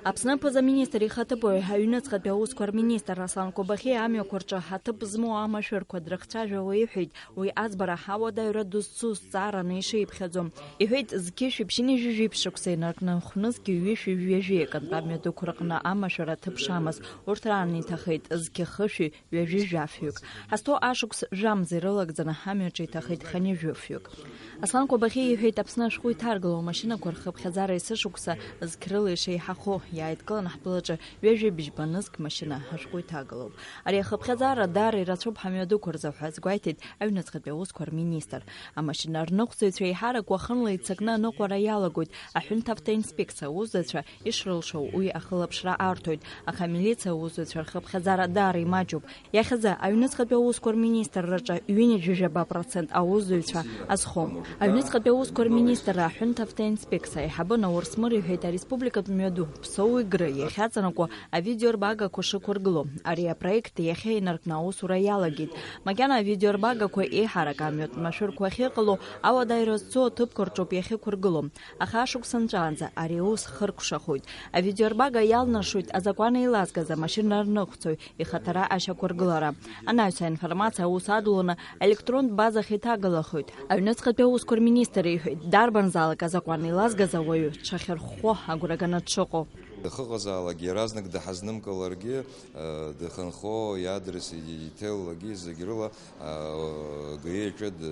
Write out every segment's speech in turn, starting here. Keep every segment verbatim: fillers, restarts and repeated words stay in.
Аԥсны аԥыза-министр ихаҭыԥуаҩ, аҩныҵҟатәи аусқәа рминистр Аслан Кобахьиа амҩақәа рҿы аҭыԥ змоу амашәырқәа дрыхцәажәауа иҳәеит, уи аӡбара ҳауадаҩра дызцу зҵаараны ишиԥхьаӡо. Иҳәеит, зқьышәи ԥшьынҩажәи жәиԥшь шықәса инаркны хәнызқьи ҩышәи жәаҩа акынтә амҩадуқәа рҟны амашәыр аҭыԥ шамаз, урҭ раан иҭахеит зқьы хышәи ҩажәи жәафҩык. Ҳазҭоу ашықәс жәамз ирылагӡаны ҳамҩаҿы иҭахеит хынҩажәи фҩык. Аслан Кобахьиа иҳәеит, Аԥсны ашәҟәы иҭаргылоу амашьынақәа рхыԥхьаӡара есышықәса зқьрыла ишеиҳахо, иааидкыланы ҳтәылаҿы ҩажәи бжьба нызқь машьына ашәҟәы иҭагылоуп. Ари ахыԥхьаӡара даара ирацәоуп ҳамҩадуқәа рзы ҳәа азгәеиҭеит аҩныҵҟатәи аусқәа рминистр. Амашьына рныҟәцаҩцәа еиҳарак уахынла иццакны аныҟәара иалагоит, аҳәынҭавтоинспекциа аусзуҩцәа ишрылшо уи ахылаԥшра арҭоит, аха амилициа аусзуҩцәа рхыԥхьаӡара даара имаҷуп. Иахьазы аҩныҵҟатәи аусқәа рминистрраҿы ҩынҩажәижәаба процент аусзуҩцәа азхом. Аҩныҵҟатәи аусқәа рминистрра аҳәынҭавтоинспекциа аиҳабы Наур Смыр иҳәеит, ареспубликатә мҩаду Ԥсоу Егры иахьаҵанакуа авидеорбагақәа шықәыргыло. Ари апроект иахьа инаркны аусура иалагеит. Макьана авидеорбагақәа еиҳарак амҩатә машәырқәа ахьыҟало ауадаҩра зцу аҭыԥқәа рҿоуп иахьықәыргыло. Аха ашықәс анҵәаанӡа ари аус хыркәшахоит. Авидеорбага иалнаршоит азакәан еилазгаз амашьына рныҟәцаҩ ихаҭара ашьақәыргылара. Анаҩс аинформациа аус адуланы електронтә базахь иҭагалахоит. Аҩныҵҟатәи аусқәа рминистр иҳәеит, дарбанзаалак азакәан еилазгаз ауаҩы дшахьырхәхәо агәра ганы дшыҟоу. Дыҟазаалак, иаразнак дҳазнымкыларгьы, э, дыхынҳәуа иадрес иҭеиллагьы зегь рыла, э, ГАИ аҿы д-,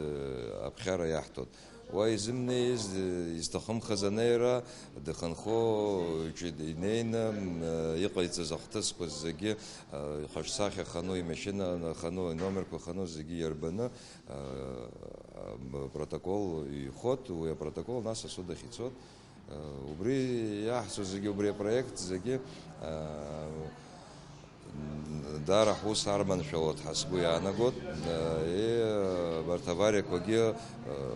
аԥхьара иаҳҭоит. Уа изымнеиз, изҭахымхаз анеира, дыхынҳәуа иҿы инеины, м, иҟаиҵаз ахҭысқәа зегьы, ихаҿсахьа хану, имашьына хану, иномерқәа хану зегьы иарбаны, м, протокол ихот, уи апротокол нас асуд ахь ицот. Убри иаҳцо зегьы, убри апроект зегьы, Даара ҳус арманшәалоит ҳәа сгәы иаанагоит, и, абарҭ авариақәагьы,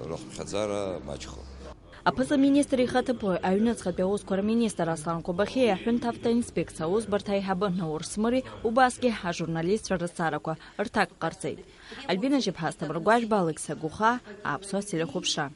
рыхыԥхьаӡара маҷхом. Аԥыза-министр ихаҭыԥуаҩ, аҩныҵҟатәи аусқәа рминистр Аслан Кобахьиеи аҳәынҭавтоинспекциа аусбарҭа аиҳабы Наур Смыри убасгьы ажурналистцәа рызҵаарақәа рҭак ҟарҵеит. Альбина Жьыԥҳа, Асҭамыр Гәажәба, Алықьса Гәыхаа, Аԥсуа телехәаԥшра.